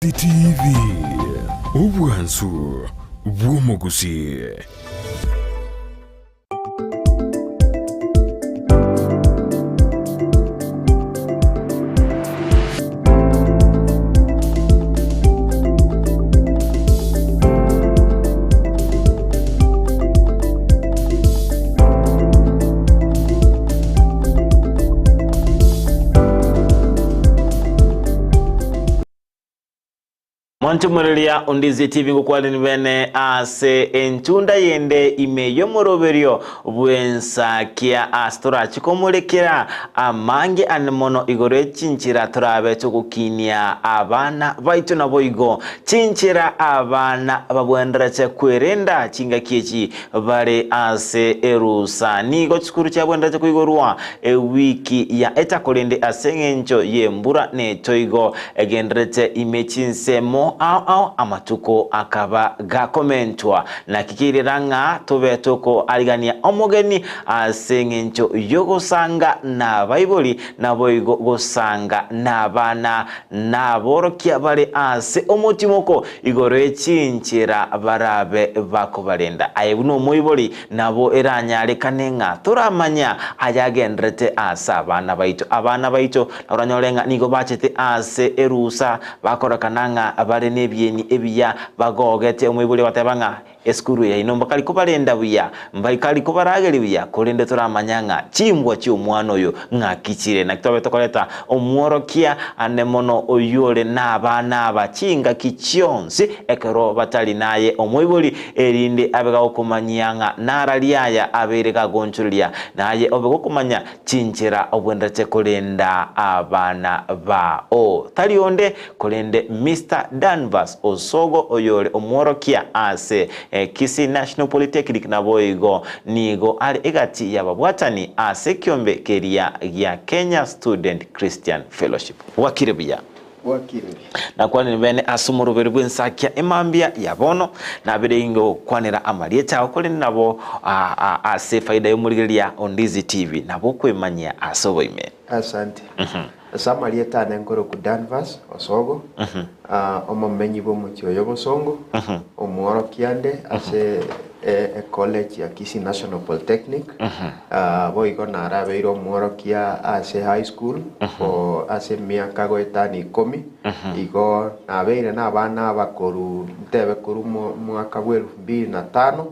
TV, obwansu bw'omogusii. Mwanche omoreria ondizie TV ngokwaneni bene ase enchunda yende ime y'omoroberio bw'ensakia ase torache komorekera amange ane mono igoro y'echinchera torabe togokinia abana baito naboigo chinchera abana babwenderete kwerenda chingaki echi bare ase erusa. Nigo chisukuru chiabwenerete koigorwa ewiki ya eta korende ase engencho y'embura netoigo egendererete ime chinsemo ao ao amatuko akaba gakomentwa. Naki keirera ng'a tobe tokoarigania omogeni ase engencho y'ogosanga nabaibori naboigo gosanga nabana naborokia bare ase omotimoko Igoro ye chinchera barabe bakobarenda. Aye buna omoibori, nabo eranyarekane ng'a toramanya ayagendererete ase abana baito. Abana baito naoranyore ng'a nigo bachete ase erusa, bakorekana ng'a bare nebieni ebiya, bagogete. Omoibori agateba ng'a esukuru yaino mbakari kobarenda buya, mbaikari kobarageria buya, korende toramanya ng'a chimbwa chi'omwana oyo ng'aki chire. Naki twabe tokoreta omworokia ande mono oyio ore nabana aba chingaki chionsi ekero batari naye omoibori, erinde abe gagokomanyia ng'a nararia aya abeire gagonchoreria, naye obe gokomanya chinchera obwenerete korenda abana bao. Tari onde, korende Mister Danvers Osogo oyore omworokia ase Kisii National Polytechnic naboigo nigo are egati y'ababwatani ase ekiombe keria gia Kenya Student Christian Fellowship. Bwakire buya. Bwakire buya. Nakwanire bene ase omoroberi bw'ensakia emambia ya bono, nabire inge gokwanera amarieta ao, korende nabo ase efaida y'omorigereria o Ndizi TV, nabo okwemanyia ase oboime. Asante. Ase amarieta ane nkorokwa Danvers Osogo, omomenyi bw'omochie oyo Bosongo, omworokia nde ase ecollege ya Kisii National Polytechnic, boigo narabeire omworokia ase high school for ase emiaka goetania ikomi, igo nabeire na abana abakoru ntebe korwa omwaka bwa elfu mbili na tano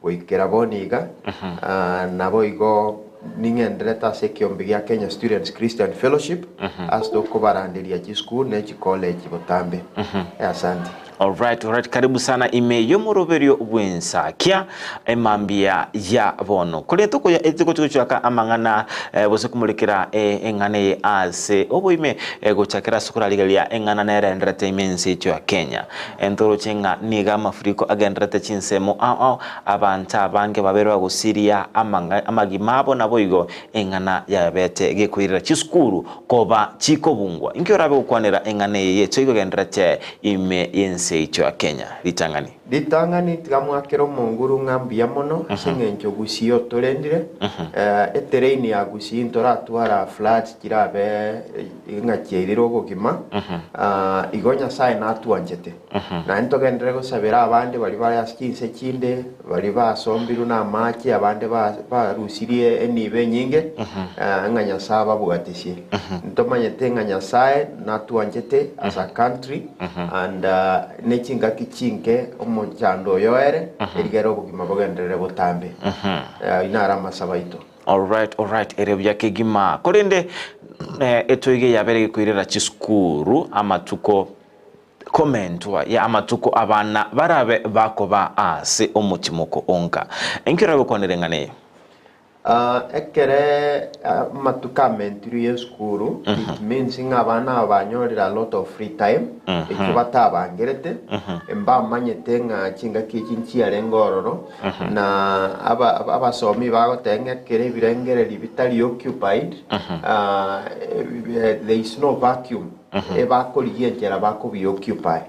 goikera bono iga, naboigo Ning'enderete ase ekiombe gia Kenya Students Christian Fellowship ase tokobaranderia chisukuru ne chicollege botambe. Asante. Alright, alright, karibu sana ime y'omoroberio bw'ensakia emambia ya bono. Korende tokoya togochaka amang'ana eh, gose komorekera eh, eng'ana eye ase oboime eh, gochakera ase okorarigereria eng'ana nerenderete ime ense yaito ya Kenya. Entoroche ng'a nigo amafuriko agendererete chinsemo ao ao Abanto abange babeire bagosiria amagima abo naboigo eng'ana yabete gekoirera chisukuru koba chikobungwa. Inki orabe gokwanera eng'ana eye y'echoigo egendererete ime y'ense yaito ya Kenya? Ritang'ani. Ritang'ani tiga mwakere omonguru ng'a mbuya mono ase eng'encho Gusii otorendire. Eterrain ya Gusii ntoratwara floods chirabe ng'a chiairire obogima. Igo Nyasaye natwanchete. Naende togenderere gosabera abande baria bare ase chinse chinde, baria basombirwe namache, abande barusirie enibo enyinge, ng'a Nyasae ababwatisie. Ntomanyete ng'a Nyasae natwanchete as a country and ne chingaki chinke omochando oyo oere, erigere obogima bogenderere botambe. Ayio naro amasabo aito. Alright, alright, ere buya kegima. Korende etoigo eyabere gekoirera chisukuru amatuko Komentwa ya amatuko abana barabe bakoba ase omotimoko onka. Inki oragokwanere eng'ana eye? Ekere amatuko amentirwe y'esukuru, it means ng'a abana aba banyorire a lot of free time, ekio batabangerete, mbamanyete ng'a chingaki echi nchiarenge ororo, na abasomi bagoteba ng'a ekero ebirengererio bitari occupied, there is no vacuum. Ebakorigia enchera bakobi occupy.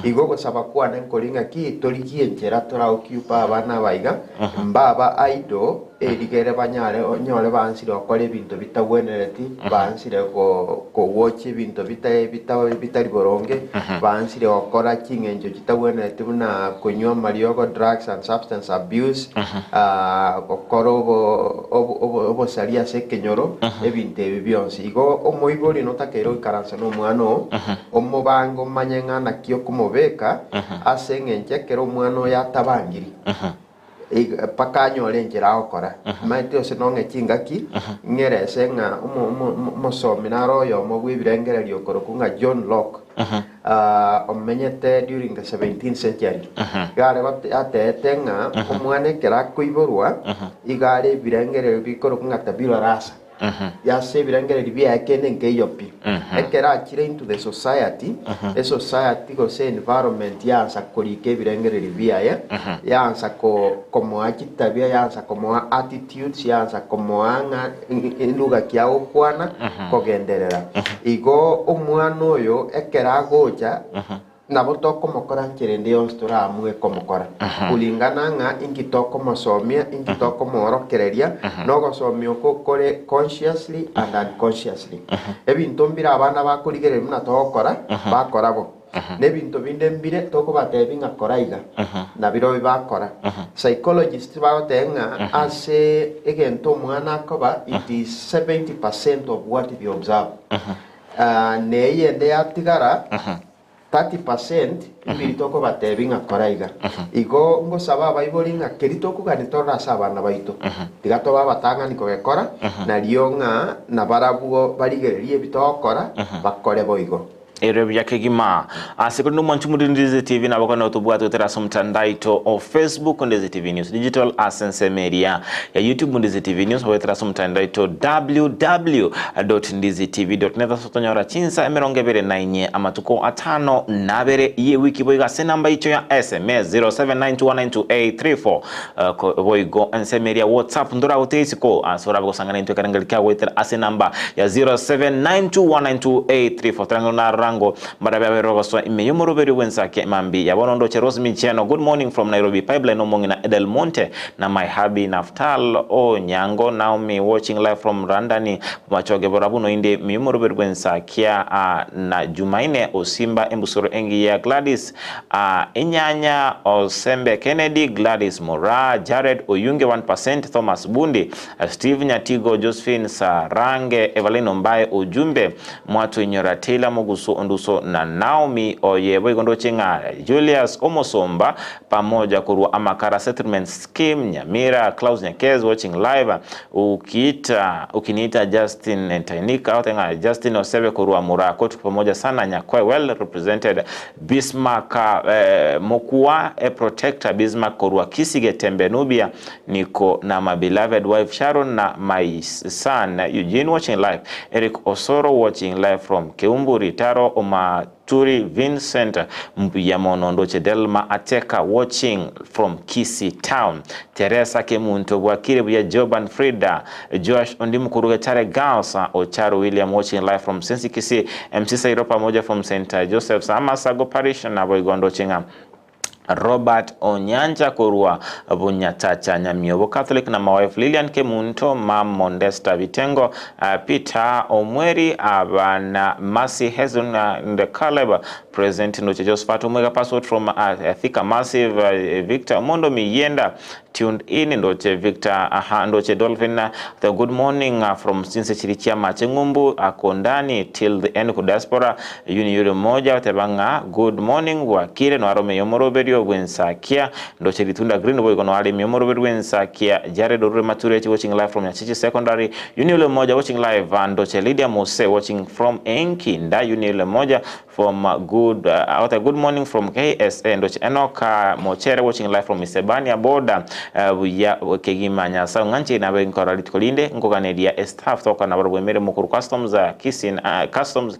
Igo ogosaba kwane nkori ng'aki torigie enchera tora occupy abana aba iga, mbaba idle erigere banyare onyore baansire gokora ebinto bitagwenereti, baansire go kowatch ebinto bita bita bitari boronge, baansire gokora ching'encho chitagwenereti buna konywa amariogo, drugs and substance abuse, gokora obo obo obo obosaria ase ekenyoro, ebinto ebi bionsi. Igo omoibori notakeire goikaransa nomwana oo, omobange omanye ng'a naki okomobeka, ase eng'encho ekero omwana oyo atabangiri, mpaka anyore enchera agokora. Omanyete gose nong'e chingaki, ng'erese ng'a omo- omo- omo- omosomi naro oyomo bw'ebirengererio okorokwa ng'a John Locke, omenyete during the 17th century, iga are gote ateete ng'a omwana ekero akoiborwa, iga are ebirengererio bikorokwa ng'a tabula rasa. Ase ebirengererio biaye kende nkeiyo pi. Ekero achire into the society, esociety gose environment yaansa korika ebirengererio biaye, yaansa ko komoa chitabia, yaansa komoa attitudes, yaansa komoa ng'a eluga ki agokwana, kogenderera. Igo omwana oyo ekero agocha, Nabo tokomokora nchera ende yonsi toraamue komokora, kulingana ng'a inki tokomosomia, inki tokomoorokereria, na ogosomia okwo kore consciously and unconsciously. Ebinto mbire abana bakorigereria buna togokora, bakora bo. Na ebinto binde mbire tokobatebia ng'a kora iga, na birobio bakora. Psychologists bagoteba ng'a ase egento omwana akoba, it is 70% of what they observe. Neyende yatigara 30% mbiri tokobatebi ng'a kora iga. Igo ngosaba abaibori ng'a keri tokogania torore ase abana baito, tiga tobe abatang'ani kogekora, nario ng'a nabarabwo barigererie ebi togokora, bakore boigo. Ere buya kegima. Ase korende omwanchi omoriri Ndizi TV nabo kone otobwate goetera ase omotandao aito o Facebook Ndizi TV News Digital ase ensemo eria ya YouTube Ndizi TV News goetera ase omotandao aito www.ndizitv.net ase otonyora chinsa 24 amatuko atano na abere ye wiki boigo ase enamba yaito ya SMS 0792192834 Boigo ensemo eria WhatsApp ntoragotiga isiko ase orabe gosangana intwe ekerengerio kia goetera ase enamba ya 0792192834 Torang'e narorango mbarabe aberwe gosoa ime y'omoroberio bw'ensake mambi ya bono ndoche Rose Michieno good morning from Nairobi Pipeline omong'ina Edel Monte na my hubby Naftal Onyango Naomi watching live from Randani Bomachoge borabu noinde ime y'omoroberio bw'ensakia na Jumaine Osimba embusuro engiya Gladys A Enyanya, Osembe Kennedy, Gladys Moraa, Jared Oyunge one percent, Thomas Bundi, Steve Nyatigo, Josephine Sarange, Evelyn Ombae Ojumbe, Mwatoinyora Taylor Mogusu Onduso na Naomi Oye boigo ndoche ng'a Julius Omosomba pamoja korwa Amakara Settlement Scheme Nyamira, Klaus Nyakez watching live, Ukiita ukiniita Justin Ntainika ote ng'a Justin Osebe korwa Murako tuko pamoja sana Nyakoe well represented Bismarck Mokua e protector Bismarck korwa Kisii Getembe Nubia niko na my beloved wife Sharon na my son Eugene watching live Eric Osoro watching live from Keumburi Taro Omaturi Vincent mbuya mono ndoche Delma Ateka watching from Kisii town Teresa Kemunto bwakire buya Joban Frida Joash Ondimu korwa Getare Girls Ocharo William watching live from Sensi Kisii MC Sairo pamoja from St Joseph's Amasago Parish naboigo ndoche ng'a Robert Onyancha korwa Bunyatacha Nyamiobo Catholic na my wife Lilian Kemunto Mam Mondesta Bitengo Peter Omweri abana Mercy Hezron and Caleb Present ndoche Josephat Omwega passport from Thika Massive Victor Omondo Miyenda Tuned in ndoche Victor aha ndoche Dolphin the good morning from chinse chiri chia mache ng'umbu ako ndani till the end ku diaspora yuni yuri moja oteba ng'a good morning bwakire noarome yomoroberio bwensakia ndoche ritunda green boigo noaremi omoroberio bwensakia Jared Orure Matureti watching live from Nyachichi Secondary yuni yule moja watching live ndoche Lydia Mose watching from Enkinda yuni yule moja. From good uh, good morning from KSA ndoche Enoch Mochere watching live from Isebania border buya kegima Nyasae ong'anche nabe nkora rituko rinde nkoganeria estaff tokana barobwo emeremo korwa customs Kisin customs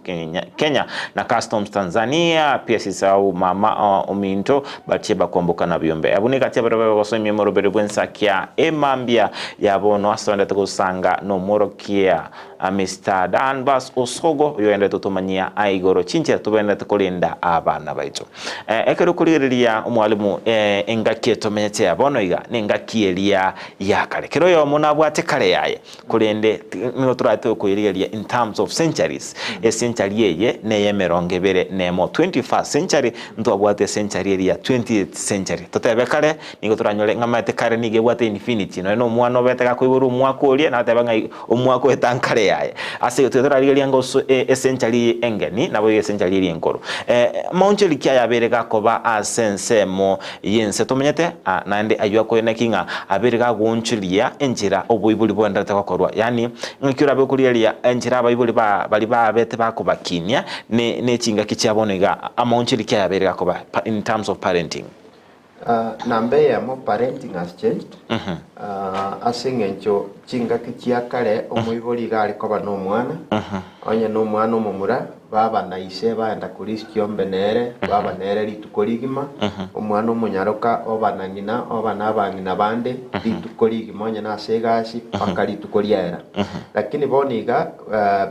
Kenya na customs Tanzania pia sisau mama ominto batie bakwamboka na biombe abwo negati abare babe gosoimia omoroberi bw'ensakia emambia ya bono ase togendete gosanga nomworokia Mister Danvas Osogo oyogenderete gotomanyia aye igoro chinchera tobenerete korenda abana baito. Ekero okorigereria omwalimu engaki etomenyete ya bono iga nengaki eria ya kare. Kera oyomo nabwate kare yaye korende nigo torarete gokoyerigereria in terms of centuries. Ecentury eye neye emerongo ebere nemo, 21st century, ntwabwate ecentury eria ya 20th century. Totebe kare nigo toranyore ng'a omanyete kare nigo ebwate infinity nonye na omwana obete gakoiborwa omwaka oria nateba ng'a Omwaka oetankare yaye. Ase igo tiga torarigereria ng'a oso esenchari eye engeni, naboigo esenchari eria enkoro. Amaonchori ki ayabeire gakoba ase ensemo y'ense tomenyete? Naende ayio akoeneki ng'a abeire gagoonchoria enchera oboibori boendererete gokorwa. Yaani, ng'aki orabe okorigereria enchera abaibori ba baria babete bakobakinia ne ne chingaki chia bono iga, amaonchori ki ayabeire gakoba in terms of parenting? Namba eyemo parenting has changed ase eng'encho chingaki chia kare omoibori iga are koba na omwana onye na omwana omomura baba na ise baenda korisia chiombe nere baba nere rituko rigima omwana omonyaroka oba na ng'ina oba na abang'ina bande rituko rigima onye nase egasi mpaka rituko riaera lakini bono iga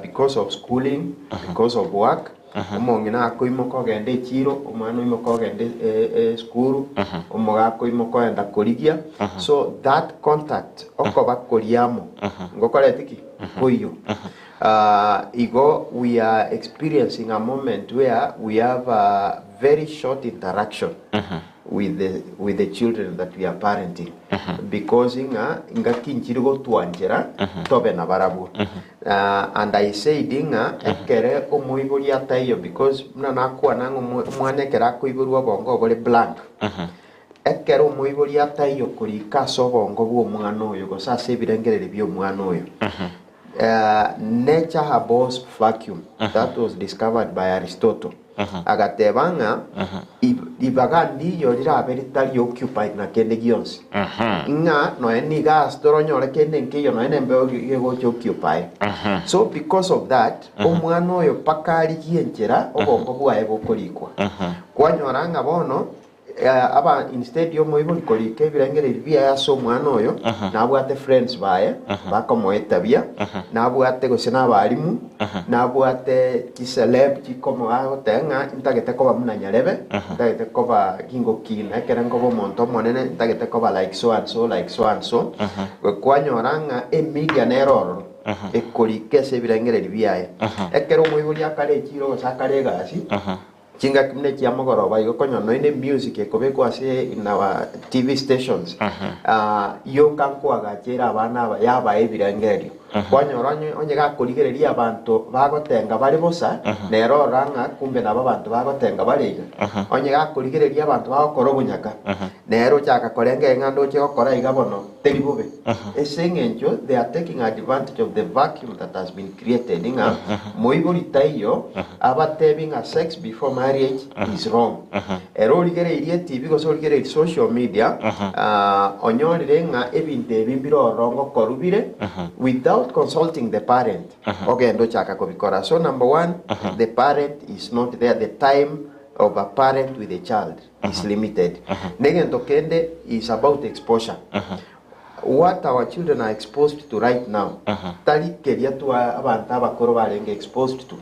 because of schooling because of work Omong'ina akoimoka ogenda echiiro, omwana oimoka ogenda esukuru, omogaka oimoka ogenda korigia. So that contact, okoba koria amo, ngokoreti ki? Nkoiyo. Igo we are experiencing a moment where we have a very short interaction with the, with the children that we are parenting because ng'a ngaki nchiri gotwanchera tobe nabarabwo. And I said ng'a ekere omoibori ataiyo because buna nakwana ng'a omwana ekero akoiborwa obongo obore blank, ekero omoibori ataiyo korika ase obongo bwa omwana oyo gose ase ebirengererio bia omwana oyo, nature abhors vacuum, that was discovered by Aristotle. Agateba ng'a ribaga ndiyo rirabe ritari occupied na kende gionsi, ng'a nonya nigo ase toronyore kende nkeiyo nonya nembeo gegocha occupy. So because of that, omwana oyo mpaka arigie enchera obongo bwaye bokorikwa. Kwanyora ng'a bono Aba instead y'omoibori korika ebirengererio biaye ase omwana oyo, nabwate friends baye bakomoa etabia, nabwate gose na abalimu, nabwate chiceleb chikomoa agoteba ng'a ntagete koba buna nyarebe, ntagete koba gingokina ekere nkoba omonto omonene, ntagete koba like so and so, like so and so. Kwanyora ng'a emedia nere ororo ekorika ase ebirengererio biaye. Ekero omoibori akare echiro gose akare egasi. Chingaki buna echia mogoroba igo konya nonya ne music ekobekwa ase in our TV stations yoka nkoagacha ere abana aba yabae ebirengererio. Kwanyora onye onye gakorigereria abanto bagotenga bare bosa nere orora ng'a kumbe nabo abanto bagotenga bare iga. Onye gakorigereria abanto bagokora obonyaka nere ochaka korengereria ng'a ndoche gokora iga bono teri bobe. Ase eng'encho they are taking advantage of the vacuum that has been created ng'a moibori taiyo abatebi ng'a sex before marriage is wrong. Ere origereirie etibi gose origereirie social media onyorire ng'a ebinto ebi mbire ororo ngokorwa bire without consulting the parent ogende ochaka kobikora. So number one, the parent is not there, the time of a parent with a child is limited. Negento kende is about exposure. What our children are exposed to right now, tari keria twa abanto abakoro barenge exposed to.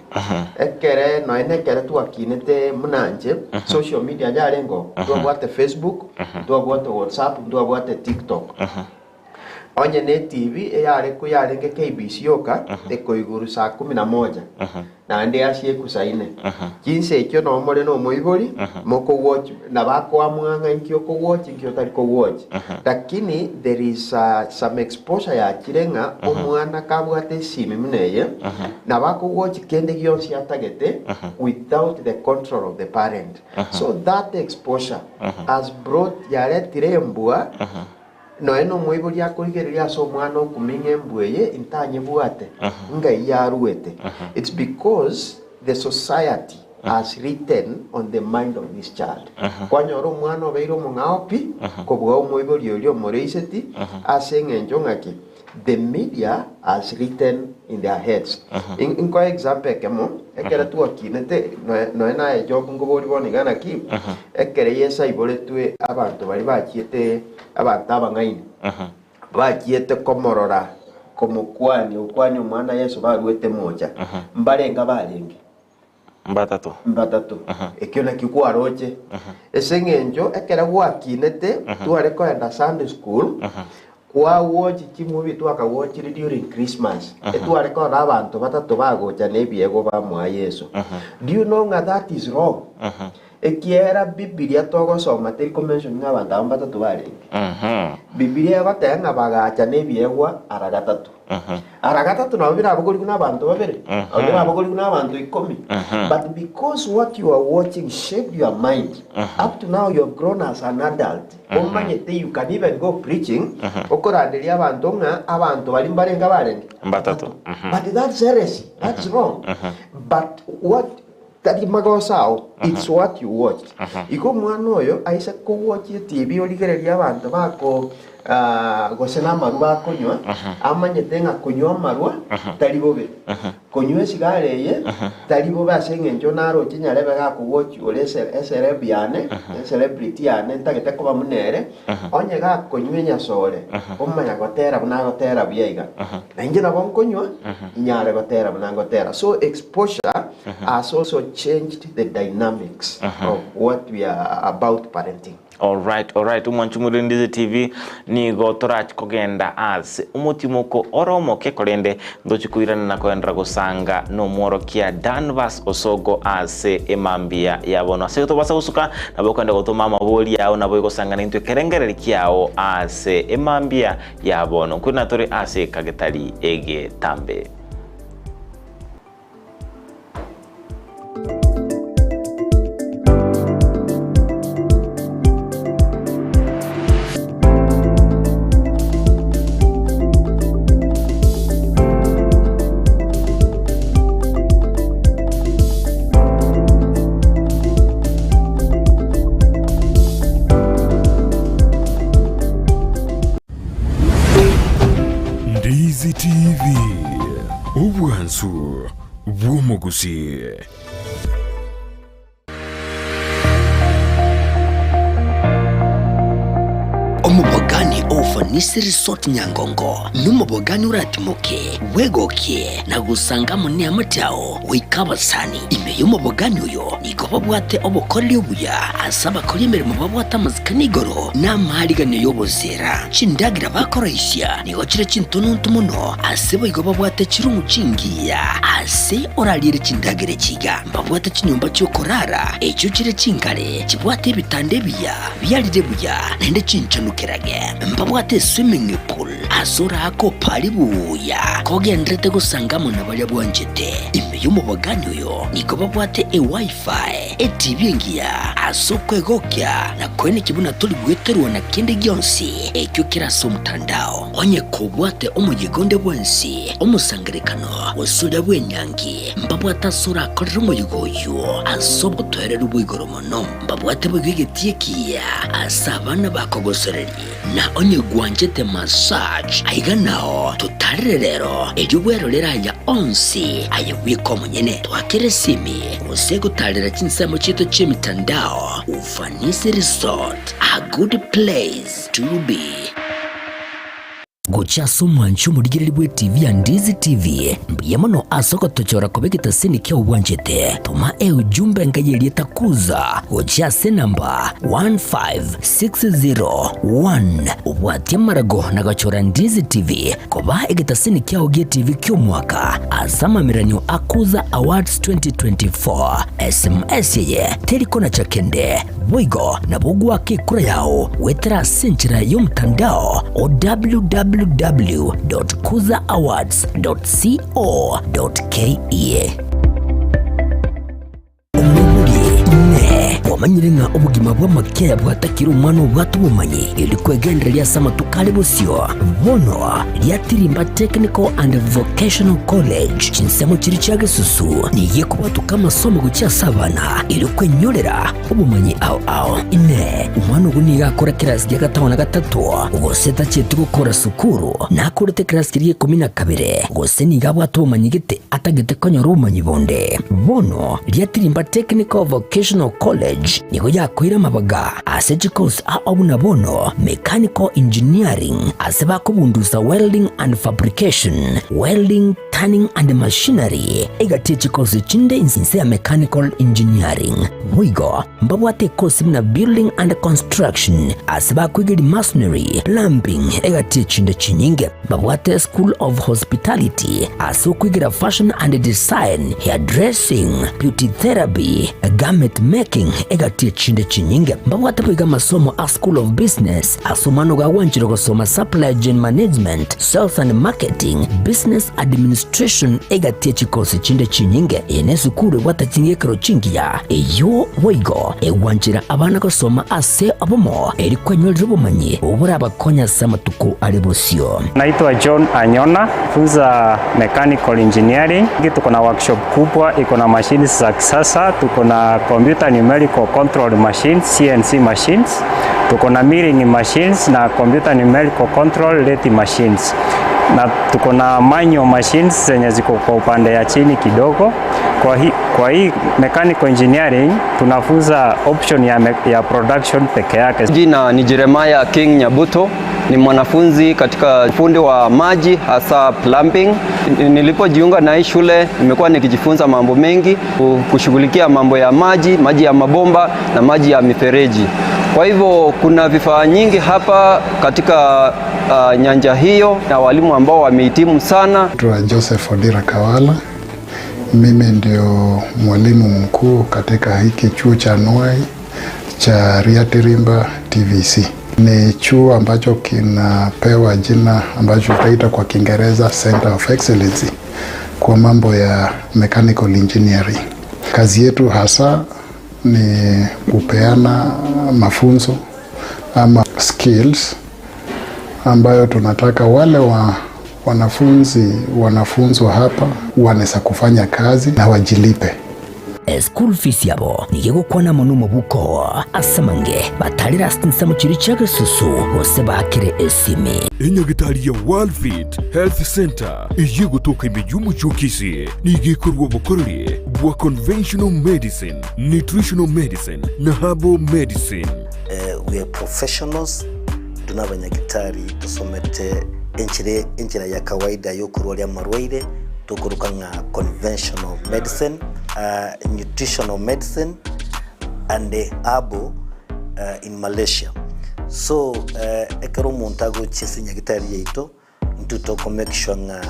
Ekere nonya nekere twakinete buna inche, social media yarenge oo, ntwabwate Facebook, ntwabwate WhatsApp, ntwabwate TikTok. Onye ne TV eyare ko yarenge KBC yoka ekoiguru saa kumi na moja naende yasieku saa ine. Chinsa echio noo more na omoibori mokowatch nabo akoamua ng'a inki okowatch inki otari kowatch. Lakini there is some exposure yachire ng'a omwana kabwate esimi buna eye nabo akowatch kende gionsi atagete without the control of the parent. So that exposure has brought yaretire embwa Nonya nomoibori akorigereria ase omwana okuming'a embwa eye intanyebwate, ngai yaruete. It's because the society. has written on the mind of this child. Kwanyora omwana obeire omong'ao pi kobua omoibori oria omoreiseti ase eng'encho ng'aki the media has written in their heads. In- Nkoe example ekemo, ekere twakinete noe noe naye Job nkoboria bono iga naki, ekere Yeso aiboretwe abanto baria bachiete abanto abang'aini, bachiete komorora komokwania gokwania omwana Yeso baruete mocha, mbarenga barenge? Mbatato. Mbatato. Ekio nakio kwaroche. Ase eng'encho ekero gwakinete tware koenda Sunday school, kwawatch chimovie twakawatchire during Christmas, etware korora abanto batato bagocha na ebiegwa bamoa Yeso. Do you know ng'a that is wrong? Ekiagera Bibilia togosoma teri komention ng'a abanto aba mbatato barenge. Bibilia egoteba ng'a bagacha nebiegwa ara gatato. Ara gatato nabo birabogorigwe nabanto babere, nabo birabogorigwe nabanto ikomi. But because what you are watching shaped your mind, up to now you have grown as an adult, omanyete you can even go preaching, okoranderia abanto ng'a abanto baria mbarenge abarenge? Mbatato. But that's heresy, that's wrong. But what Tari magoso ao, it's what you watched. Igo omwana oyo aise kowatch etibi origereria abanto bako ah, gose namarwa bakonywa, amanyete ng'a konywa amarwa tari bobe. Konywa esigara eye tari bobe ase eng'encho naroche nyarebe gakowatch ore ese eceleb yane, ecelebrity yane ntagete koba buna ere, onye gakonywa enyasore, omanya gotera buna agotera buya iga. Na inche nabo nkonywa, inyare gotera buna ngotera. So exposure has also changed the dynamics of what we are about parenting. Alright, alright, omwanchi omorendeze TV nigo torachi kogenda ase omotimoko ore omoke korende ntochi koirana na koenderera gosanga nomworokia Danvas Osogo ase emambia ya bono. Ase tobasa gosuka nabo okogenda gotoma amabori ao nabo egosanga naintwe ekerengereri kiao ase emambia ya bono. Nkoirana tore ase ekagetari egetambe. Ndizi TV, obwansu bw'omogusii. Omobogani o Ufanisi Resort Nyangongo nomobogani oratimoke, bwegokie, na gosanga amo neamate ao goika abasani. Ime y'omobogani oyo nigo babwate obokoreri obuya ase abakori emeremo babwate amasikani igoro na amaariganio y'oboseera. Chindagera bakoroisia nigo chire chintununtu mono, ase boigo babwate chirumu chingiya ase orariere chindagera echi iga. Mbabwate chinyomba chi'okorara echio chire chingare, chibwate ebitanda ebiya biarire buya, naende chinchanukerage. Mbabwate eswimming pool ase oraake opare buya kogenderete gosanga amo na baria bwanchete. Ime y'omobogani oyo nigo babwate eWiFi, eTV engiya ase okwegokia na koenekia buna tori gweterwa na kende gionsi ekio kere ase omotandao. Onye kobwate omoyega onde bwensi, omosangererekano, gose oria bw'enyangi, mbabwate ase orakorere omoyega oyio ase obotoereru bwa igoro mono. Mbabwate boigo egetii ekiya ase abana bakogosoreria. Na onye gwanchete massage, aiga nao totarere rero, erio bwerorere aya onsi aye bweka omonyene. Twakere esimi gose gotarera chinsemo chiaito chi'emitandao. Ufanisi Resort, a good place to be. Gochia ase omwanchi omorigereria bw'etivi ya Ndizi TV, mbuya mono ase ogotochora koba egetaseni kiao bwanchete. Toma eujumbe enka y'erieta Kuza gochia ase enamba 15601 obwatie amarago na gochora Ndizi TV koba egetaseni kiao gi'etivi ki'omwaka ase amameranio a Kuza Awards 2024. SMS eye teri konacha kende. Boigo nabo ogoaka ekura yao goetera ase enchera y'omotandao o www.kuzaawards.co.ke. Omoibori, Inee! Kwamanyire ng'a obogima bw'amakiaya bwatakire omwana obwate obomanyi, erio kwegendereria ase amatuko are bosio. Bono riatirimba Technical and Vocational College chinsemo chiria chia gesusu nigo ekobwatoka amasomo gochia ase abana erio kwenyorera obomanyi ao ao. Inee! Omwana ogo nigo akore kerasi gia gatano na gatato, gose tachieti gokora sukuru, nakorete ekerasi keria gia ikomi na kabere, gose nigo abwate obomanyi gete atagete konyora obomanyi bonde? Bono riatirimba Technical Vocational College nigo yakoire amabaga ase chikosi ao buna bono Mechanical Engineering ase bakobundusa Welding and Fabrication, Welding, Turning and Machinery, egati ye chikosi chinde inse ya Mechanical Engineering. Boigo mbabwate ekosi buna Building and Construction ase bakoigeria Masonry, Plumbing, egati echinde chinyinge. Babwate School of Hospitality ase okoigera Fashion and Design, Hairdressing, Beauty Therapy, Garment Making egati echinde chinyinge. Mbabwate boigo amasomo a School of Business ase omwana ogo agwanchire gosoma Supply Chain Management, Sales and Marketing, Business Administration egati echikosi chinde chinyinge. Eye nesukuru ebwate ching'ekero chingiya eyio boigo egwanchera abana gosoma ase obomo eri kwenyorera obomanyi oborabakonye ase amatuko are bosio. Naitwa John Anyona, funza mechanical engineering. Tuko na workshop kubwa iko na machines za kisasa, tuko na computer numerical control machines, CNC machines, tuko na milling machines na computer numerical control lathe machines, na tuko na manual machines zenye ziko kwa upande ya chini kidogo. Kwa hii mechanical engineering tunafunza option ya production peke yake. Jina ni Jeremiah King Nyabuto, ni mwanafunzi katika fundi wa maji hasa plumbing. Nilipojiunga na hii shule nimekuwa nikijifunza mambo mengi, kushughulikia mambo ya maji, maji ya mabomba na maji ya mifereji. Kwa hivyo kuna vifaa nyingi hapa katika nyanja hiyo na walimu ambao wamehitimu sana. Naitwa Joseph Odira Kawala. Mimi ndio mwalimu mkuu katika hiki chuo cha anuai cha Rhiatirimba TVC. Ni chuo ambacho kinapewa jina ambacho tutaita kwa Kiingereza Center of Excellency kwa mambo ya mechanical engineering. Kazi yetu hasa ni kupeana mafunzo ama skills ambayo tunataka wale wa wanafunzi wanafunzwa hapa wanaweza kufanya kazi na wajilipe. School fees yabo nigo egokwana mono omobuko ase amange batarera ase chinsemo chiria chia gesusu gose bakire esimi. Enyagitari ya Worldfit Health Center eye gotoka ime y'omochie o Kisii nigo ekorwa obokoreri bwa conventional medicine, nutritional medicine na herbal medicine. We are professionals, tuna abanyagitari tusomete enchire enchera ya kawaida yokurwaria amarwaire tukuruka ng'a conventional medicine, nutritional medicine and herbal in Malaysia. So ekero omonto agochia ase nyagitari yaito intwe toko make sure ng'a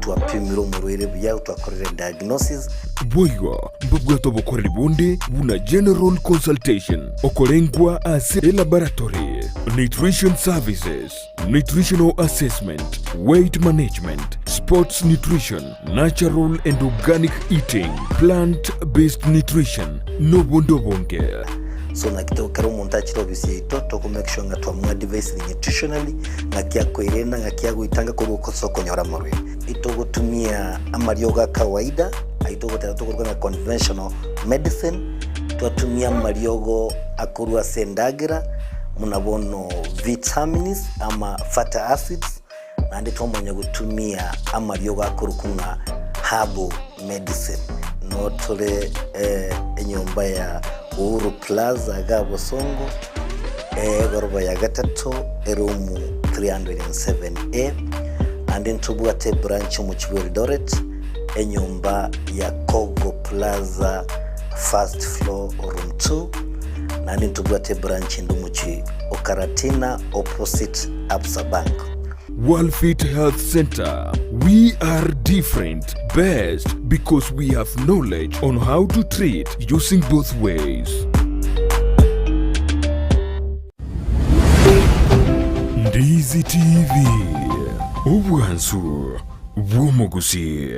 twapimire omorwaire buya, twakorire diagnosis. Boigo mbabwate obokoreri bonde buna general consultation, okorengwa ase elaboratory, nutrition services, nutritional assessment, weight management, sports nutrition, natural and organic eating, plant based nutrition, nobonde obonge. So naki kero omonto achire ofisi yaito toko make sure ng'a twamuadvise nutritionally ng'aki akoirenda, ng'aki agoitanga korwa ase okonyora amarwaire. Itogotumia amariogo a kawaida aitogoteba tokoruga ng'a conventional medicine, twatumia amariogo akorwa ase endagera muna bono vitamins ama fatty acids, naende twamanya gotumia amariogo akorokwa ng'a herbal medicine. Notore enyomba ya Uhuru Plaza iga Bosongo, egoroba ya gatato, eroom 307A, naende ntobwate ebranch omochie bwa Eldoret, enyomba ya Kogo Plaza, first floor, room 2, naende ntobwate ebranch ende omochie o Karatina, opposite Absa Bank. Worldfit Health Center. We are different, best because we have knowledge on how to treat using both ways. Ndizi TV, obwansu bw'omogusi.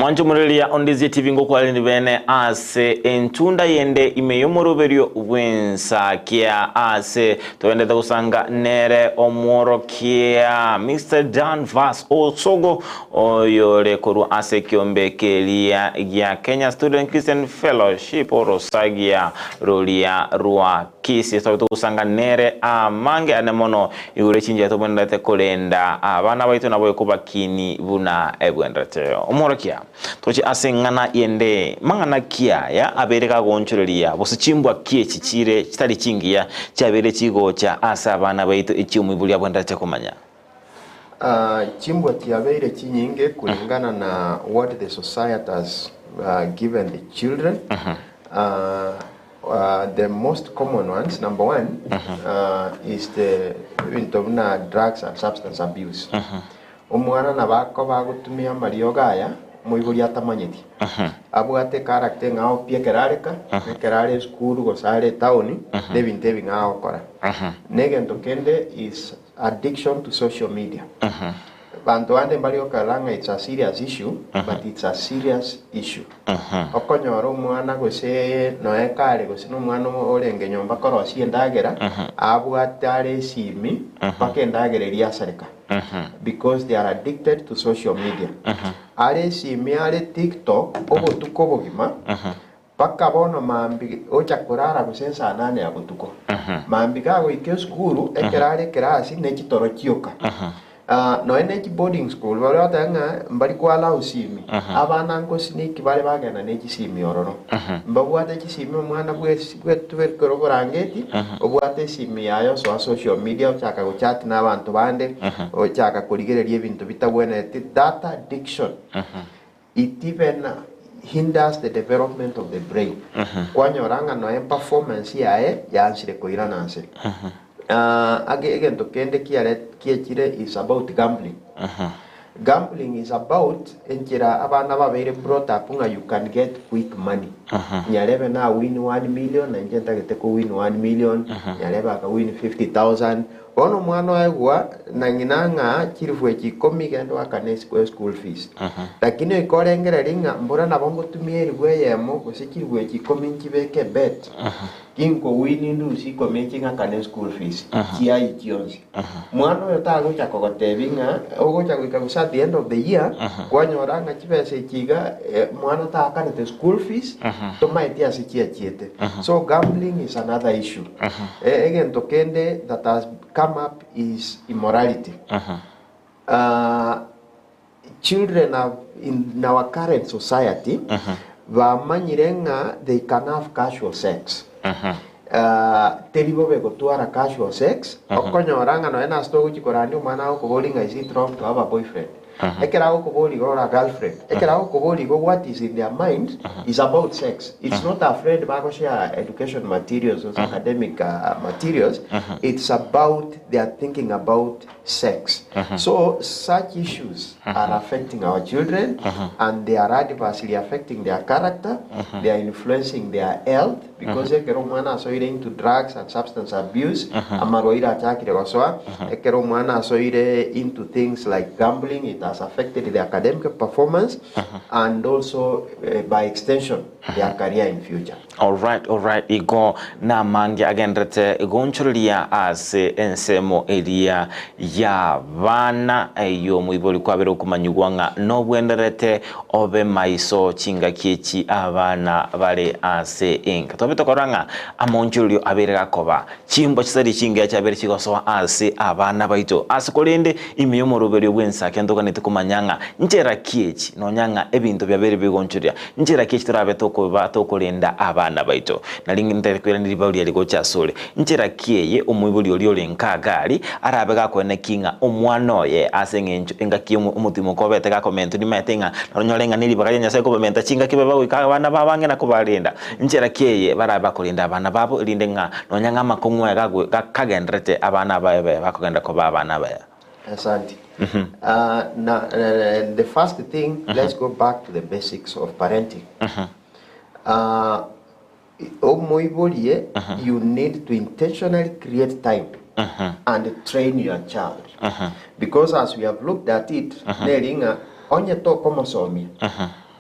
Mwanche omorereria ondezie TV ngokwareni bene ase entunda yende ime y'omoroberio bw'ensakia ase toendete gosanga nere omworokia Mr. Dan Vas Osogo oyore korwa ase ekiombe keria gia Kenya Student Christian Fellowship orosagia roria rwa Kisii. Tobe togosanga nere amange ane mono Igoro echinchera tobwenerete korenda abana baito nabo ekobakini buna ebwenerete. Omworokia, toche ase eng'ana ende, mang'ana ki aya abeire gagoonchoreria, gose chimbwa ki echi chire chitari chingiya chiabeire chigocha ase abana baito echi omoibori abwenerete komanya? Chimbwa chiabeire chinyinge kulingana na what the society has given the children. The most common ones, number one, is the ebinto buna drugs and substance abuse. Omwana nabo akoba agotumia amariogo aya moibori atamanyeti. Abwate echaracter eng'ao pi ekero are ka, ekero are esukuru gose are etown, na ebinto ebing'ao agokora. Na egento kende is Addiction to social media. Banto bande mbari gokorora ng'a it's a serious issue, but it's a serious issue. Okonyora omwana gose noe kare gose na omwana orenge nyomba korosia endagera, abwate are esimi mpaka endagera eria yasareka because they are addicted to social media. Are esimi are tiktok obotuko obogima. Mpaka bono mambia ocha korara gose ensaa nane ya botuko. Mambia gagoika esukuru, ekero are ekerasi ne chitoro chioka. Nonya ne chiboarding school baria bagoteba ng'a mbari koallow simi, abana ngosneak bare bagenda ne chisimi ororo. Mbabwate chisimi omwana bwesi bwetubekera oborangeti, obwate esimi yaye osoa social media ochaka gochat na abanto bande, ochaka korigereria ebinto bitagwenereti, that addiction. It even hinders the development of the brain. Kwanyora ng'a noe performance yaye yaanchire koirana nse. Age egento kende kiare kiechire is about gambling. Gambling is about enchera abana babeire brought up ng'a you can get quick money. Nyarebe na win 1 million na inche ntagete ko win 1 million, nyarebe aka win 50,000. Bono omwana oegwa na ng'ina ng'a chilifu echi ikomi genda oakane eschool fees. Lakini oika orengererie ng'a mbora nabo ngotumia elifu eyemo gose chilifu echi ikomi nchibeke ebet, ginkowini ndusie ikomi echi ng'akane eschool fees chiaye chionsi. Mwana oyo tagocha kogotebia ng'a ogocha goika gose at the end of the year, kwanyora ng'a chibesa echi iga mwana taakanete school fees, tomaeti ase chiachiete. So gambling is another issue. Egento kende that has come up is immorality. Children have in our current society bamanyire ng'a they can have casual sex. Teri bobe gotwara casual sex, okonyora ng'a nonya nase togochia korandia omwana agokoboria ng'a is it wrong to have a boyfriend? Ekero agokoboria igo or a girlfriend, ekero agokoboria igo what is in their mind is about sex. It's not a friend bagoshare education materials gose academic materials, it's about they are thinking about sex. So such issues are affecting our children and they are adversely affecting their character, they are influencing their health because ekero omwana asoire into drugs and substance abuse, amarwaire achakire gosoa, ekero omwana asoire into things like gambling, it has affected the academic performance and also by extension their career in future. Alright, alright, igo namange agenderete gonchoreria ase ensemo eria y'abana ey'omoibori kwabere okomanyigwa ng'a nobwenderete obe maiso chingaki echi abana bare ase enka. Twabe tokorora ng'a amaonchorerio abeire gakoba chimbwa chisari chingiya chiabeire chigosoa ase abana baito. Ase korende ime y'omoroberio bw'ensake ntoganeti komanya ng'a nchera ki echi nonya ng'a ebinto biabeire bigonchoria Nchera ki echi torabe tokoba tokorenda abana baito? Nari ntari koirania ribaga riria rigocha asore. Nchera ki eye omoibori oria ore nka Hagari arabe gakoeneki ng'a omwana oye ase eng'encho engaki omotimoko obete gakomentwa nimaete ng'a naronyore ng'a neribaga ria Nyasae kobamenta chingaki babe bagoika abana babo ang'e na kobarenda. Nchera ki eye barabe bakorenda abana babo erinde ng'a nonya ng'a amakong'u aya kagenderete abana aba babe bakogenda koba abana abaya? Asante. Na the first thing, let's go back to the basics of parenting. Omoiborie, you need to intentionally create time and train your child. Because as we have looked at it, neri ng'a onye tokomosomia,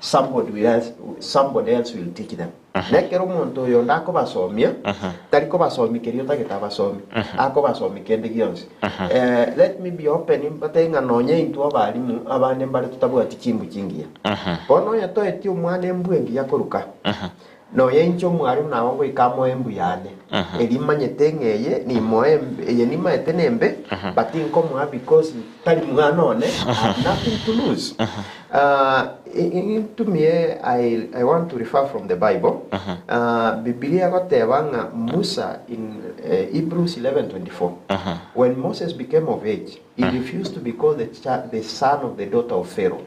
Somebody will else, somebody else will teach them. Na ekero omonto oyo onde akobasomia, tari kobasomia keria otagete abasomie, akobasomia kende gionsi. Eh, let me be open mbatebie ng'a nonye intwe abalimu abande mbare totabwati chimbu chingiya. Bono onye toeti omwana embu engiya koruka, Nonya inche omwarimu nabo ngoika amoe embu yane, eria imanyete ng'a eye nimoe embe, eye nimaete nembe, but tinkomoa because tari mwana one, I have nothing to lose. Ah, i- i- ntumie I, I want to refer from the Bible. Ah, Bibilia egoteba ng'a Musa in eh, Hebrews 11:24 when Moses became of age, he refused to be called the, cha- the son of the daughter of Pharaoh.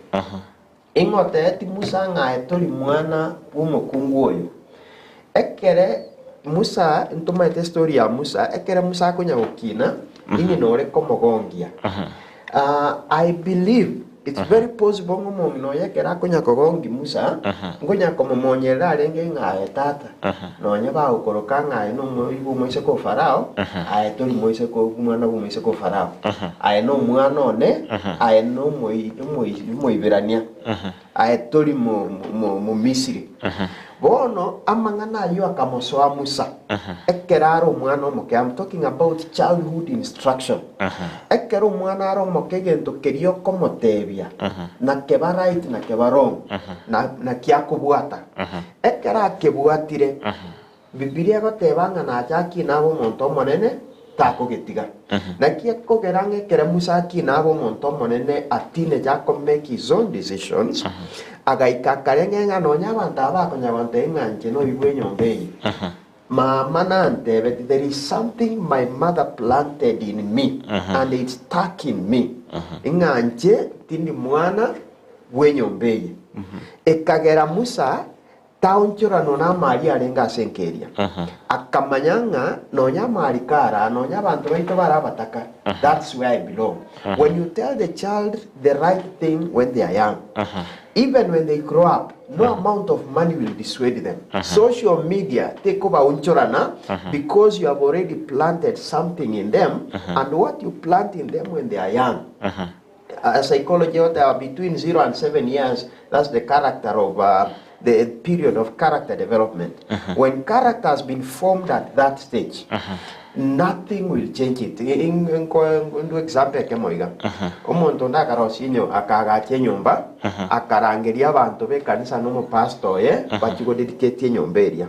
Ing'oteeti Musa ng'a aye tori mwana bw'omokungu oyo. Ekere Musa, ntomaete estory ya Musa, ekere Musa akonya gokina, ing'ina ore komogongia. Ah, I believe it's very possible ng'a omong'ina oyo ekere akonya kogongi Musa, nkonya komomonyerera arenge ng'a aye tata, nonye bagokoroka ng'a aye nomoibwa omoiseke o Farao, aye tori moiseke o mwana bw'omoiseke o Farao. Aye nomwana one, aye nomoiberania, aye tori Momisiri. Bono amang'ana ayio akamosoa Musa ekero are omwana omoke. I'm talking about childhood instruction. Ekero omwana are omoke egento keria okomotebia nakeba right nakeba wrong, naki akobwata. Ekero akebwatire, Bibilia egoteba ng'a nache akine abe omonto omonene, takogetiga. Naki ekogera ng'a ekero Musa akina abe omonto omonene, a teenager ako make his own decisions, agaika akareng'e ng'a nonya abanto aba bakonya gontebia ng'a inche noigwe enyomba eye, mama nantebeti there is something my mother planted in me and it's stuck in me, ng'a inche tindi mwana bw'enyomba eye. Ekagera Musa Taonchoranwa namari arenge ase enka eria. Akamanya ng'a nonya amari kare aa, nonya abanto baito bare abataka, that's where I belong. When you tell the child the right thing when they are young, even when they grow up, no amount of money will dissuade them. Social media tekobaonchorana because you have already planted something in them, and what you plant in them when they are young, A psychology egoteba between zero and seven years that's the character of uh, the period of character development. When character has been formed at that stage, nothing will change it. Ndu example ekemo iga. Omonto onde akarosia enyo akaagacha enyomba, akarangeria abanto b'ekanisa na omopastor oye bachie godedicate enyomba eria.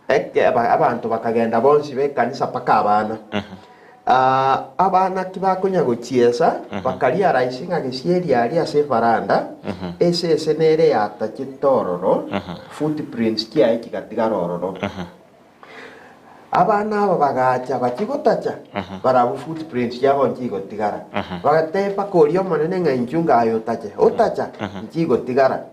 Eke abanto bakagenda bonsi b'ekanisa mpaka abana. Abana tibakonya gochiesa, bakaria raisi ng'a gesieri aria ase efaranda, esese nere yatachete ororo, footprints chiaye chigatigara ororo. Abana aba bagacha bachia gotacha, barabwo footprints chiabo nchigotigara. Bagateba mpaka oria omonene ng'a inchuo ngaye otache, otacha, nchigotigara.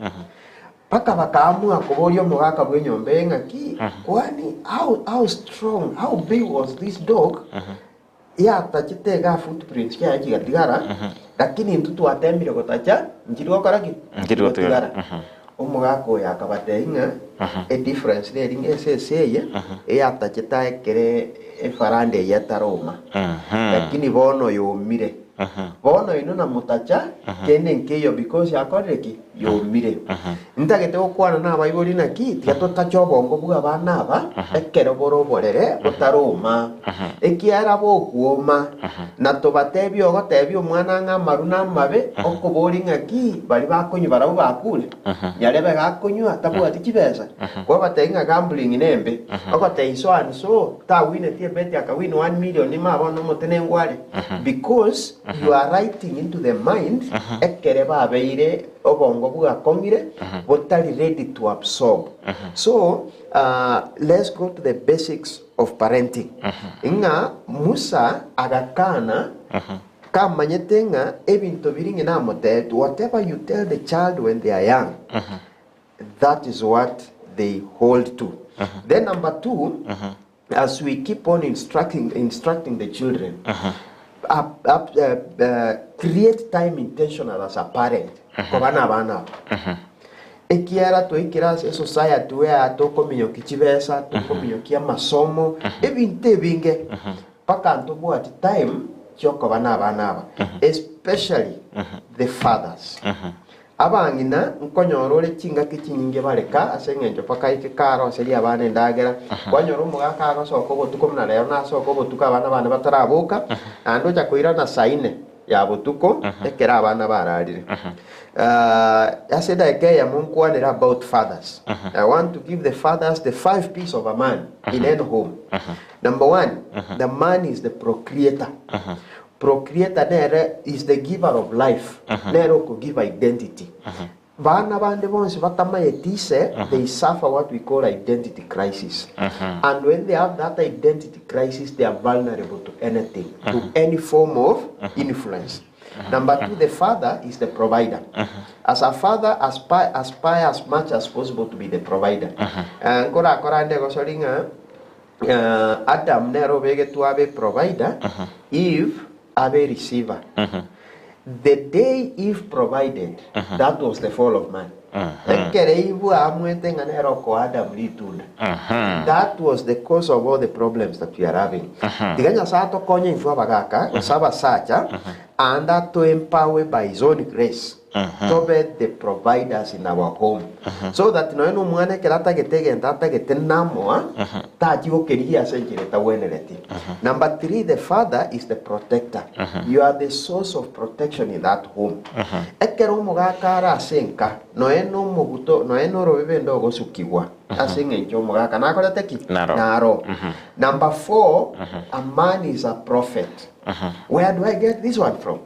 Mpaka bakaamua koboria omogaka bw'enyomba eye ng'aki, Kwani how, how strong, how big was this dog yatachete igaa footprints chiaye chigatigara, lakini intwe twatemire gotacha nchiri gokora ki? Nchiri gotigara. Omogaka oyo akabatebia ng'a edifference neri ng'a esese eye eyatachete aye ekere efaranda eye etaroma, lakini bono yomire. Bono inwe namotacha kende nkeiyo because yakorire ki? Yomire. Ntagete gokwana nabaibori naki tiga totache obongo bw'abana aba ekero bore oborere botaroma, ekiagera bokwoma, na tobatebie ogotebia omwana ng'a amaru namabe, okoboria ng'aki baria bakonywa barabwo bakure? Nyarebe gakonywa tabwati chibesa, kwabatebia ng'a gambling nembe, ogotebia so and so tawineti ebeti akawin one million ime bono omotenengu are, because you are writing into the mind ekere babeire obongo bwakong'ire botari ready to absorb. So let's go to the basics of parenting. Ng'a Musa agakana kamanyete ng'a ebinto biria ng'ina amotebetie, whatever you tell the child when they are young, that is what they hold to. Then number two, as we keep on instructing, instructing the children, up, up, uh, uh, create time intentional as a parent koba na abana aba. Ekiara twaikire ase esociety where tokominyokia chibesa, tokominyokia amasomo, ebinto ebinge, mpaka ntobwati time chiokoba na abana aba, especially the fathers. Abang'ina nkonyora ore chingaki chinyinge bare ka ase engencho mpaka aike karoserie abana endagera. Kwanyora omogaka agosoka obotuko buna rero nasoka obotuko abana bane bataraboka, naende ocha koirana saa ine ya botuko ekero abana bararire. Ase edageka eyemo nkwanere about fathers. I want to give the fathers the five P's of a man in any home. Number one, the man is the procreator. Procreator nere is the giver of life, nere oko give identity. Bana bande bonsi batamayeti ise, they suffer what we call identity crisis. And when they have that identity crisis, they are vulnerable to anything, to any form of influence. Number two, the father is the provider. As a father, aspire, aspire as much as possible to be the provider. Eh, nkorakora ande gosori ng'a Adam nere obegetwe abe provider, Eve abe receiver. The day Eve provided, that was the fall of man. Ekero Eve aamwete ng'a nere okoa Adam ritunda, that was the cause of all the problems that we are having. Tiga Nyasae atokonye intwe abagaka, gose abasacha, and ato empower by his own grace. Tobe the providers in our home so that nonya na omwana ekero atagete egento atagete namoa tachia gokerigia ase enchera etagwenereti. Number three, the father is the protector. You are the source of protection in that home. Ekero omogaka are ase enka nonya na omoguto nonya na orobebe ndogosukigwa ase eng'encho omogaka nakorete ki? Naro. Naro. Number four, a man is a prophet. Where do I get this one from?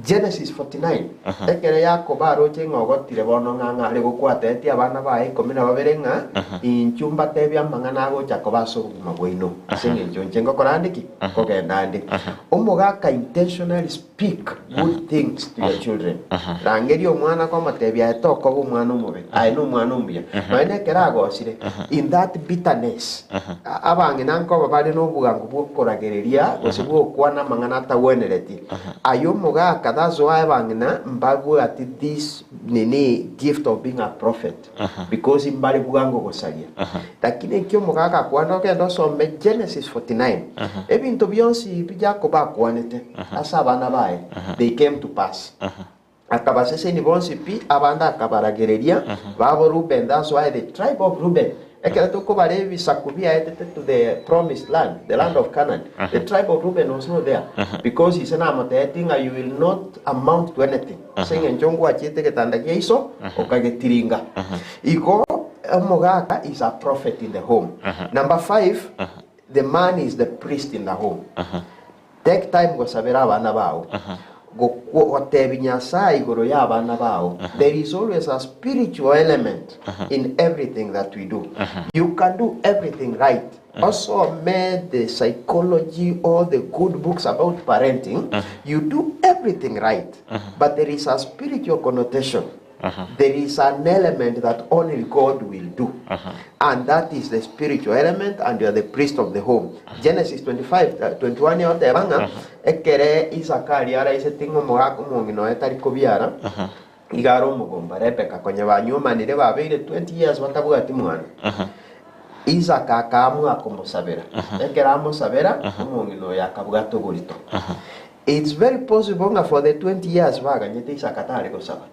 Genesis 49, Ekero Yakobo aroche ng'a ogotire bono ng'a ng'a are gokwa atebetie abana baye ikomi na babere ng'a, Inchuo mbatebie amang'ana agocha koba ase obogima bwaino, ase engencho inche ngokora ande ki? Nkogenda ande. Omogaka intentionally speak good things to your children. Rangeria omwana komotebia aye tokoba omwana omobe, aye nomwana omuya. Nonya nekero agosire, in that bitterness, abang'ina nkoba bare nobwango bw'okoragereria gose bw'ogokwana amang'ana atagwenereti. Aye omogaka that's why abang'ina mbabwati this nini gift of being a prophet because mbare bwango gosaria. Lakini eki omogaka akwane ogende osome Genesis 49 ebinto bionsi ebi Jacob akwanete ase abana baye they came to pass. Akabaseseni bonsi pi, abande akabaragereria, babo Reuben, that's why the tribe of Reuben, ekero tokobara ebisaku biaetete to the promised land, the land of Canaan, the tribe of Reuben was not there, because ise namotebetie ng'a you will not amount to anything, ase eng'encho ngwachiete egetanda gia iso, okagetiringa. Igo omogaka is a prophet in the home. Number five, the man is the priest in the home. Take time gosabera abana bao, gotebia Nyasae igoro ya abana bao. There is always a spiritual element in everything that we do. You can do everything right. Osome the psychology or the good books about parenting, you do everything right, but there is a spiritual connotation. There is an element that only God will do. And that is the spiritual element, and you are the priest of the home. Genesis 25, 21 yoteba ng'a ekere Isaka aria araiseti ng'a omogaka omong'ina oye tari kobiara, iga are omogomba Rebeka konya banywomanire babeire 20 years batabwati mwana. Isaka akaamua komosabera. Ekero amosabera, omong'ina oyo akabwata oborito. It's very possible ng'a for the 20 years baganyete Isaka tare gosaba.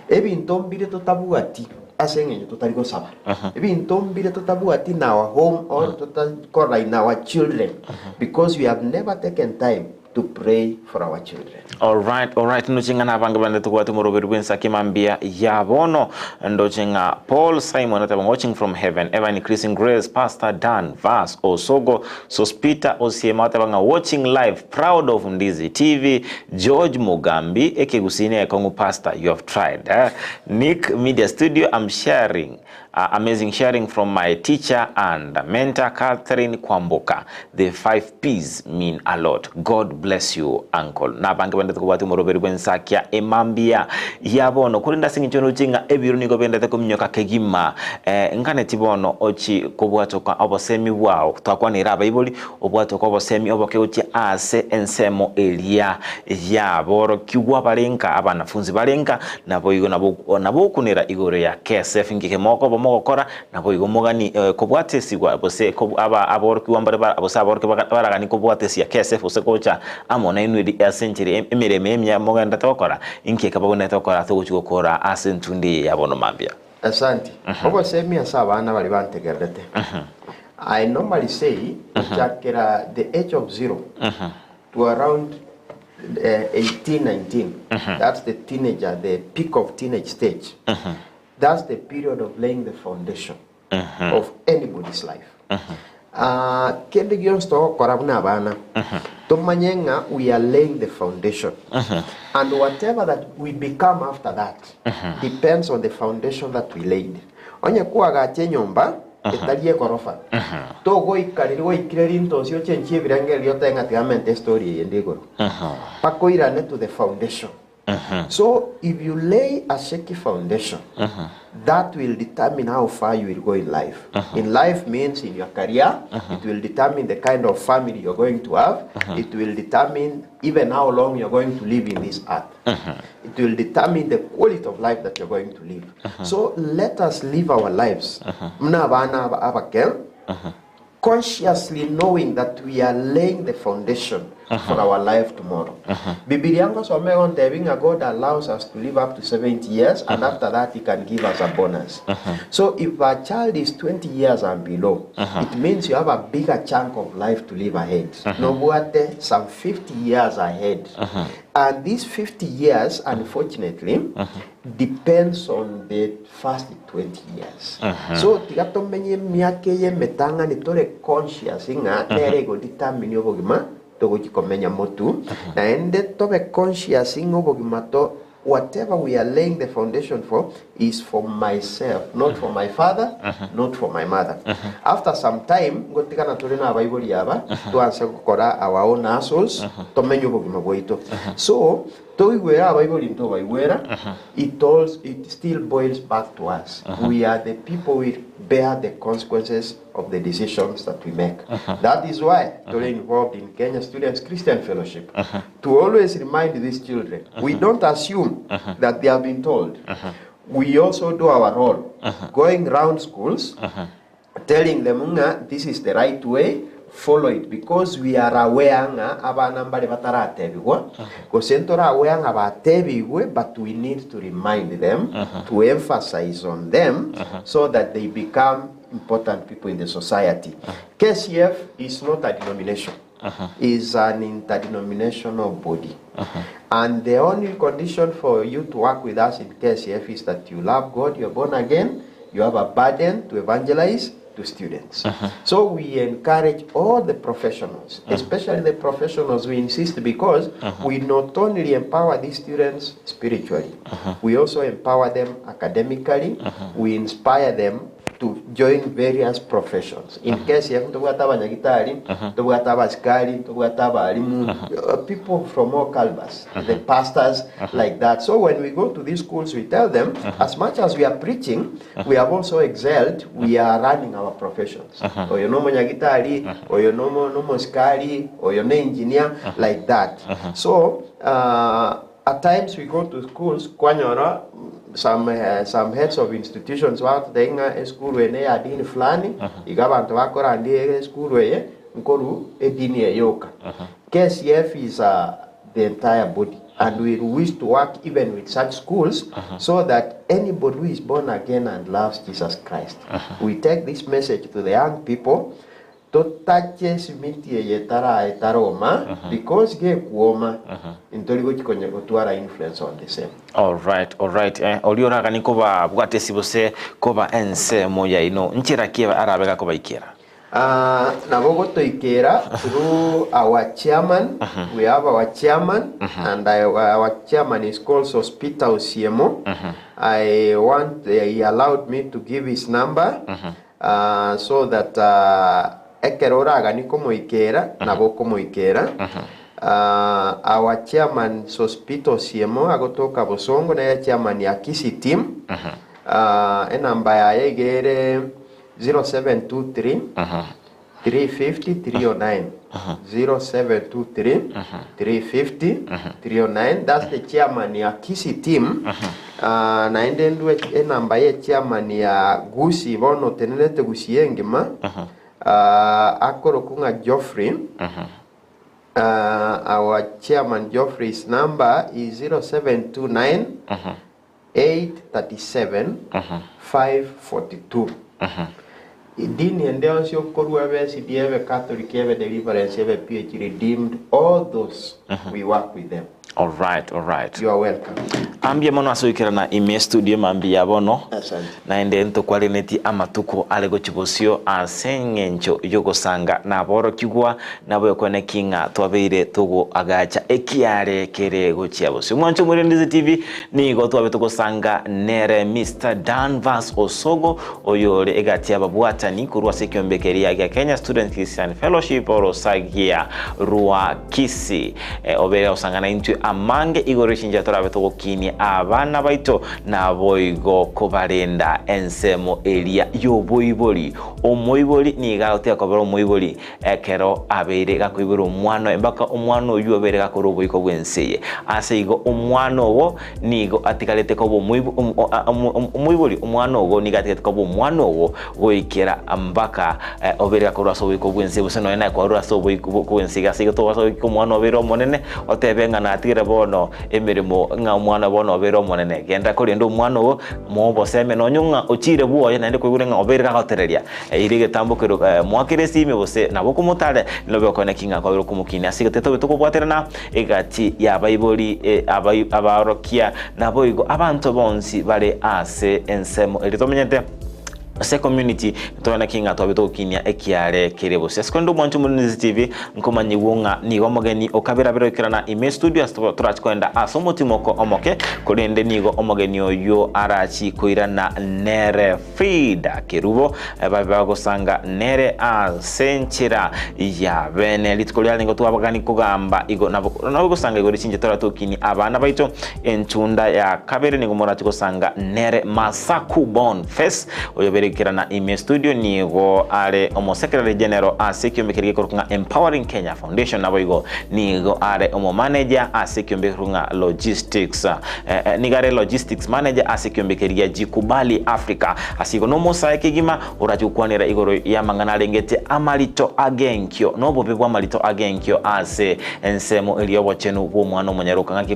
Ebinto mbire totabwati ase eng'encho totari gosaba. Ebinto mbire totabwati in our home or totakora in our children because we have never taken time to pray for our children. Alright, alright, ndoche ng'a nabange bande tobwate omoroberi bw'ensaki mambia ya bono. Ndoche ng'a Paul Simon ateba ng'a watching from heaven, ever increasing grace, Pastor Dan Vas Osogo, Sospita Osiemo ateba ng'a watching live, proud of Ndizi TV, George Mugambi, ekegusii nekong'u pastor, you have tried eh? Nick Media Studio, I'm sharing Amazing sharing from my teacher and mentor Catherine Kwamboka. The five P's mean a lot. God bless you uncle. Nabange bande tukobwati omoroberi bwensakia emambia ya bono korende ase eng'encho noche ng'a ebiro nigo bendete kominyoka kegima eh, nganeti bono ochi kobwatoka obosemi bwao twakwanire abaibori obwatoka obosemi oboke gochia ase ensemo eria yaborokigwa bare nka abanafunzi bare nka Naboigo nabo nabokunera igoro ya KSF inki kemokoba mogokora naboigo mogani kobwatesigwa gose aba aborokigwa mbare gose aborokigwa baragani kobwatesia KSF gose gocha amo nainwe eri ase enchera emeremo emiya mogenderete gokora, inki eke bagwenerete gokora togochia gokora ase entundo eye ya bono mambia? Asanti. Obosemi ase abana baria bantegererete. I normally say gochakera the age of zero to around 18, 19, that's the teenager, the peak of teenage stage. That's the period of laying the foundation of anybody's life. Ah, kende gionsi togokora buna abana, tomanye ng'a we are laying the foundation. And whatever that we become after that depends on the foundation that we laid. Onye kwagacha enyomba etari egorofa, togoika riria gwaikire rinto ase ochenchie ebirengererio otae ng'a tiga mente estory eye ende igoro. Mpaka oirane to the foundation. So if you lay a shaky foundation, that will determine how far you will go in life. In life means in your career, it will determine the kind of family you're going to have, it will determine even how long you're going to live in this earth. It will determine the quality of life that you're going to live. So let us live our lives. Muna abana abake, consciously knowing that we are laying the foundation for our life tomorrow. Bibilia ngosome ontebi ng'a God allows us to live up to 70 years and after that he can give us a bonus. So if a child is 20 years and below, it means you have a bigger chunk of life to live ahead. Nobwate some 50 years ahead. And these 50 years, unfortunately, depends on the first 20 years. So tiga tomenye emiaka eye emetang'ani tore conscious ng'a nere egodetermine obogima togochi komenya motu naende tobe conscious ng'a obogima to whatever we are laying the foundation for is for myself, not for my father, not for my mother. After some time ngotigana tore na abaibori aba twanse gokora our own hustles tomenye obogima bwaito. So toigwera abaibori ntobaigwera, it still boils back to us. We are the people who bear the consequences of the decisions that we make. That is why we're involved in Kenya Students Christian Fellowship, to always remind these children, we don't assume that they have been told. We also do our role, going round schools, telling them nga this is the right way, follow it, because we are aware nga abana mbare bataratebigwa gose ntora aware nga batebigwe, but we need to remind them, to emphasize on them, so that they become important people in the society. KCF is not a denomination, is an interdenominational body. And the only condition for you to work with us in KCF is that you love God, you're born again, you have a burden to evangelize to students. So we encourage all the professionals, especially the professionals, we insist, because we not only empower these students spiritually, we also empower them academically, we inspire them to join various professions. In case ya tobwata abanyagitari, tobwata abasikari, tobwata abarimu, people from all calibers, the pastors, like that. So when we go to these schools, we tell them, as much as we are preaching, we have also excelled, we are running our professions. Oyo no munyagitari, oyo no no mosikari, oyo no engineer, like that. So at times we go to schools, kwanyora some heads of institutions bagotenga esukuru ene ya dini fulani, iga abantu bakora ndi esukuru eye nkoru edini eyoka. KCF is the entire body, and we wish to work even with such schools so that anybody who is born again and loves Jesus Christ, we take this message to the young people, totache simiti eye tara etaroma, because gekuoma intori gochikonya gotwara influence on the same. Alright, ori oragani koba bwatesi bose koba ense moya ino nchera kie arabega kobaikera? Nabo gotoikera through our chairman. We have our chairman, and our chairman is called Sospita Osiemo. I want he allowed me to give his number so that ekero oragani komoikera nabo komoikera. Our chairman Sospito Osiemo agotoka Bosongo, naye chairman ya Kisii team. Enamba yaye igere 0723 350 309 0723 350 309 that's the chairman ya Kisii team. Naende ndue enamba ye chairman ya Gusii bono otenerete Gusii engima, akorokwa ng'a Geoffrey. Our chairman Geoffrey's number is 0729 837 542. Idini ende yonsi okorua ebe SDA, ebe Catholic, ebe Deliverance, ebe PH Redeemed, all those we work with them. Alright, alright. You are welcome. Ambia mono ase goikerana ime studio mambia bono. Asante. Naende ntokwareneti amatuko are gochia bosio ase eng'encho y'ogosanga naborokigwa Naboigo kweneki ng'a twabeire togoagacha ekiare kere gochia bosio. Mwanche Omorendezi TV nigo twabe togosanga nere Mister Danvers Osogo oyore egati y'ababwatani korwa ase ekiombe keria gia Kenya Students Christian Fellowship orosagia rwa Kisii. Obeire agosanga naintwe amange igoro y'echinchera torabe togokinia abana baito naboigo kobarenda ensemo eria y'oboibori. Omoibori nigo agotiga kobera omoibori Ekero abeire gakoibora omwana oye, mpaka omwana oyio abeire gakora oboiko bw'ense eye. Ase igo omwana ogo nigo atigarete koba omoibori, omwana ogo nigo atigarete koba omwana ogo goikera mpaka obeire gakorwa ase oboiko bw'ense, gose nonya naye kwarure ase oboiko bw'ense iga. Ase igo tobasa goika omwana obeire omonene, otebe ng'a natigire bono emeremo ng'a omwana bono obeire omonene. Genda korende omwana ogo, moe oboseme nonya ng'a ochire bwoye naende koigure ng'a obeire gagotereria. Eira egetambo kero moakere esimi gose nabo okomotare, nobe okone ki ng'a kwabire okomokinia. Ase igo tetobe tokobwaterana egati y'abaibori, abaorokia, naboigo abanto bonsi bare ase ensemo eria tomenyete, ase ecommunity, tobane ki ng'a twabe togokinia ekiare kere bosio. Ase korende omwancho Omorinzi TV, nkomanyigwe ng'a nigo omogeni okabera-bera oikerana ime estudio ase torachi koenda ase omotimoko omoke, korende nigo omogeni oyio arachi koirana nere. Frida Kerubo, babe bagosanga nere ase enchera ya bene. Rituko riarenge twabagani kogamba igo nabo nabo gosanga igoro chinche toratokinie abana baito. Entunda ya kabere nigo morache gosanga nere Masaku Bonface oyoberekerana ime studio nigo are omosekretary general ase ekiombe keria gekorokwa ng'a Empowering Kenya Foundation naboigo nigo are omomanager ase ekiombe gekorokwa ng'a Logistics Nigo are Logistics Manager ase ekiombe keria Jikubali Africa. Ase igo nomosae kegima orache gokwanera igoro y'amang'ana arengete amarito agenkio nobobe bw'amarito agenkio ase ensemo eria y'obochenu bw'omwana omonyaroka ng'aki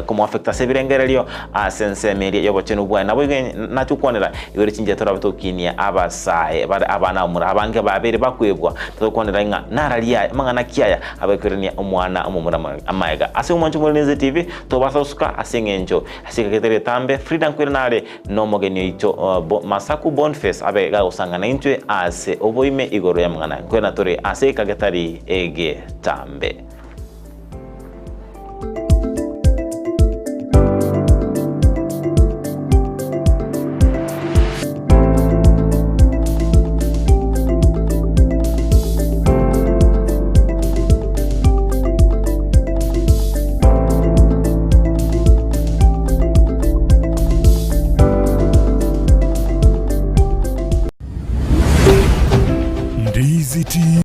komoaffecta ase ebirengererio ase ensemo eria y'obochenu bwaye. Naboigo nache gokwanera igoro chinchera torabe tokinia abasae bare abana abamura abange babeire bakwebwa togokwanera ng'a nararia aya amang'ana ki aya abekoirania omwana omomura amaega ase omwancho Morinzi TV. Tobasa gosuka ase engencho ase ekagete getambe, Frida nkoirana are nomogeni oito Masaku Bonface abe gagosangana intwe ase oboime igoro y'amang'ana. Nkoirana tore ase ekagetari egetambe. Ndizi TV.